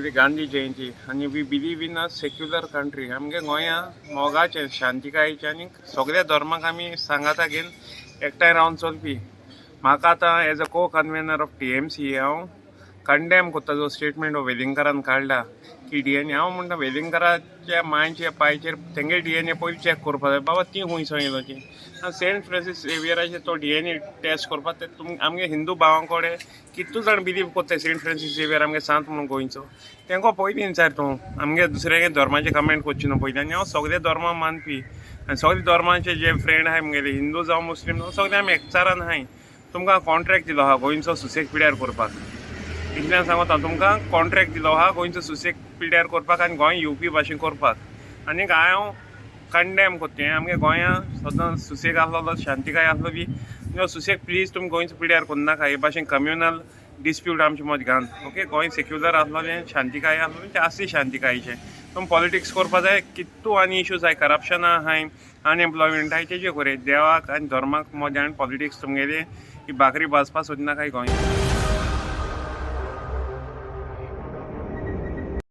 आमगेली गांधी जयंती आनी we believe in a secular country. आमगे गोंया मोगाचें, शांतिकायेचें आनी सगळ्या धर्माक आमी सांगाता घेवन एकठांय रावन चलपी. म्हाका आतां as a co convener of TMC हांव कंडेम करता जो स्टेटमेंट हो वेलिंगकारान काडला की डीएनए. हांव म्हणटा, वेलिंगकाराच्या मांयच्या पायचेर तेंगे डीएनए पयलीं चॅक करपा जाय. बाबा, ती खंय येयलो ती? सेंट फ्रांसीस झेवियराचे तो डीएनए टेस्ट करपाक ते तुम आमगे हिंदू भावां कडेन कितू जाण बिलीव करता सेंट फ्रांसीस झेवियर आमगे सांत म्हणून गोंयचो. तेंको पयलीं विचार तूं, आमगे दुसऱ्या धर्माचे कमेंट करची न्हू पयलीं. आनी हांव सगळे धर्मा मानपी आनी सगळे धर्माचे जे फ्रेंड आहाय मुगेले, हिंदू जावं मुस्लीम जावं, सगळे आमी एकचारान आहाय. तुमकां कॉन्ट्रॅक्ट दिलो आहा गोंयचो सुसेग पिड्यार करपाक. इतल्यान सांगता, तुमकां कॉन्ट्रॅक्ट दिलो आहा गोंयचो सुसेग पिड्यार करपाक आनी गोंय युपी भाशेन करपाक. आनी हांव कंडेम करता हें. आमगे गोंया सदां सुसेग आसलेलो, शांतिकाय आसलेली. सुसेग प्लीज तुमी गोंयचो पिड्यार करनाका हे भाशेन कम्युनल डिस्प्यूट आमचे मदीं घालून. ओके, गोंय सेक्युलर आसलेलें, शांतिकाय आसलेलें, तें आसली शांतिकायेचें. तुमी पॉलिटिक्स करपा जाय, कितू आनी इश्यूज आहाय, करप्शन आहाय, अनएम्प्लॉयमेंट आहाय, तेजे करूं. देवाक आनी धर्माक मदें आनी पॉलिटिक्स तुमगेले ही भाकरी भाजपा सोदनाकाय गोंय.